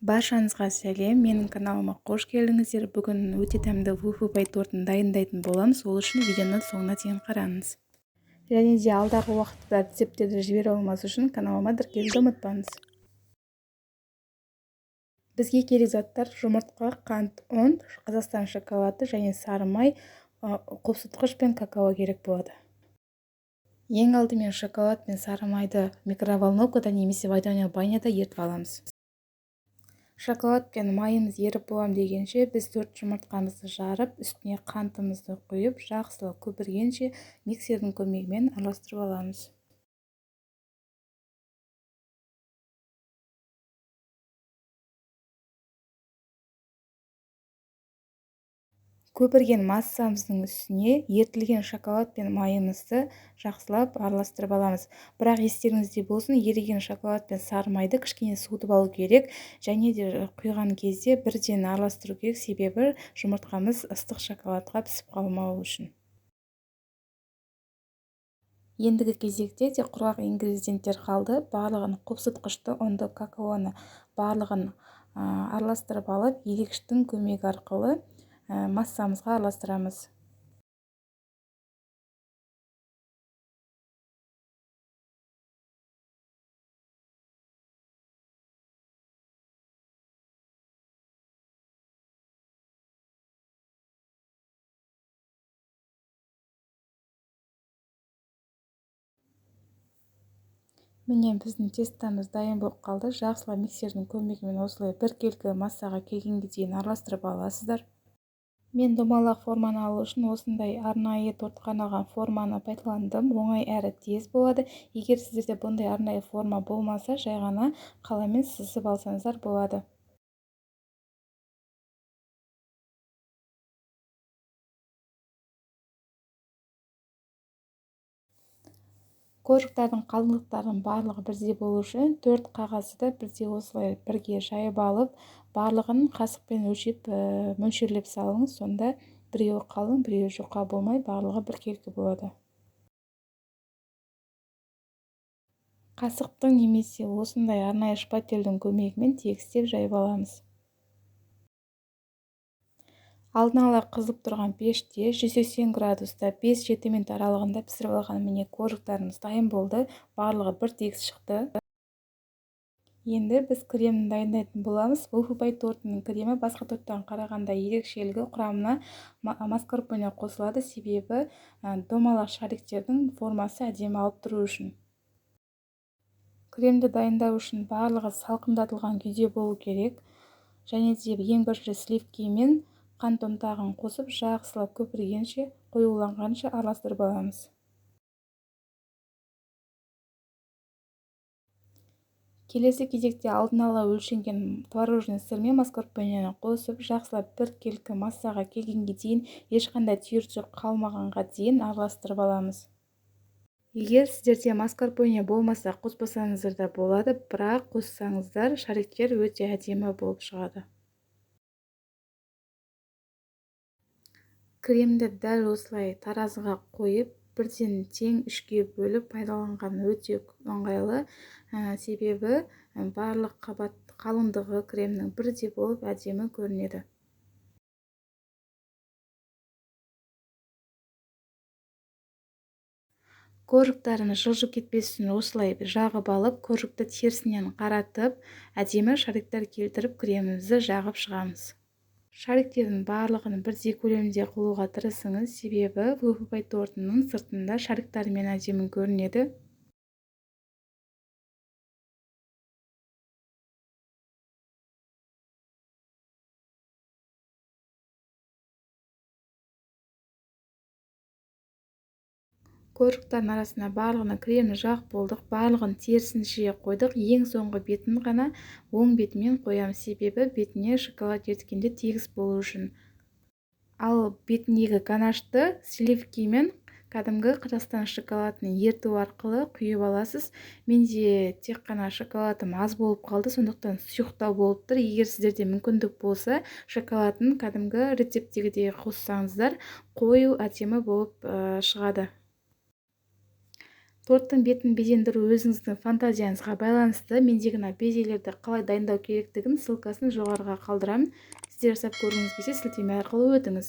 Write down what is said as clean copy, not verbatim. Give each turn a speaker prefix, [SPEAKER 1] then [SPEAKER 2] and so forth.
[SPEAKER 1] Баршаңызға сәлем, менің каналыма қош келдіңіздер. Бүгін өте дәмді Фуфу-пай тортын дайындайтын боламыз. Ол үшін видеоны соңына дейін қараңыз. Және де алдағы уақытта рецепттерді жібере алмас үшін каналыма тіркелуді ұмытпаңыз. Бізге керек заттар: жұмыртқа, қант, ұн, Қазақстан шоколады және сары май, қопсытқыш пен какао керек болады. Ең алдымен шоколад пен сары майды микроволновкада немесе водяной баняда ерітіп аламыз. Шоколад пен майымыз еріп болам дегенше, біз 4 жұмыртқамызды жарып, үстіне қантымызды құйып, жақсылап көпіргенше миксердің көмегімен араластырып аламыз. Көпірген массамыздың үстіне ерітілген шоколад пен майымызды жақсылап араластырып аламыз. Бірақ естеріңізде болсын, еріген шоколад пен сары майды кішкене суытып алу керек, және де құйған кезде бірден араластыру керек, себебі жұмыртқамыз ыстық шоколадқа пісіп қалмау үшін. Ендігі кезекте де құрғақ ингредиенттер қалды. Барлығын қопсытқышты, ұнды, какаоны барлығын араластырып алып, елегіштің көмегі арқылы массамызға араластырамыз. Міне, біздің тестамыз дайын болып қалды. Жақсылап миксердің көмегімен осылай біркелкі массаға келгенге дейін араластырып аласыздар. Мен домалақ форманы алу үшін осындай арнайы тортқа арналған форманы пайдаландым. Оңай әрі тез болады. Егер сіздерде бұндай арнайы форма болмаса, жай ғана қаламмен сызып алсаңыздар болады. Коржиктардың қалыңдықтарының барлығы бірдей болу үшін 4 қағазды да бірдей осылай бірге жайып алып, барлығын қасықпен өлшеп, мөлшерлеп салыңыз. Сонда біреуі қалың, біреуі жұқа болмай, барлығы біркелкі болады. Қасықтың немесе осындай арнайы шпательдің көмегімен тегістеп жайып аламыз. Алдын ала қызып тұрған пеште 180 градуста 5-7 минут аралығында пісіріп алған міне коржиктарымыз дайын болды. Барлығы бір тегіс шықты. Енді біз кремін дайындайтын боламыз. Фуфу-пай тортының кремі басқа торттан қарағанда ерекшелігі құрамына маскарпоне қосылады, себебі домалақ шариктердің формасы әдемі алып тұру үшін. Кремді дайындау үшін барлығы салқындатылған күйде болу керек. Және де ең бірінші сливки мен қант ұнтағын қосып, жақсылап көпіргенше, қоюланғанша араластырып аламыз. Келесі кезекте алдын ала өлшенген творожный сыр мен маскарпонені қосып, жақсылап біркелкі массаға келгенге дейін, ешқандай түйіршік қалмағанға дейін араластырып аламыз. Егер сіздерде маскарпоне болмаса, қоспасаңыздар да болады, бірақ қоссаңыздар шариктер өте әдемі болып шығады. Кремді дәл осылай таразыға қойып, бірден тең үшке бөліп пайдаланған өте ыңғайлы, себебі барлық қабат қалыңдығы кремнің бірдей болып әдемі көрінеді. Коржиктарымыз жылжып кетпес үшін осылай жағып алып, коржикті терісінен қаратып, әдемі шариктер келтіріп кремімізді жағып шығамыз. Шариктердің барлығын бірдей көлемде қылуға тырысыңыз, себебі Фуфу-пай тортының сыртында шариктармен әдемі көрінеді. Коржиктардың арасына барлығына кремді жағып болдық, барлығын терісінше қойдық. Ең соңғы бетін ғана оң бетімен қоямыз, себебі бетіне шоколад еріткенде тегіс болу үшін. Ал бетіндегі ганашты сливкимен кәдімгі Қазақстан шоколадын еріту арқылы құйып аласыз. Менде тек қана шоколадым аз болып қалды, сондықтан сұйықтау болып тұр. Егер сіздерде мүмкіндік болса, шоколадын кәдімгі рецепттегідей қоссаңыздар, қою әдемі болып шығады. Торттың бетін безендіру өзіңіздің фантазияңызға байланысты. Мендегі мына безелерді қалай дайындау керектігін ссылкасын жоғарыға қалдырамын. Сіздер жасап көргіңіз келсе, сілтеме арқылы өтіңіз.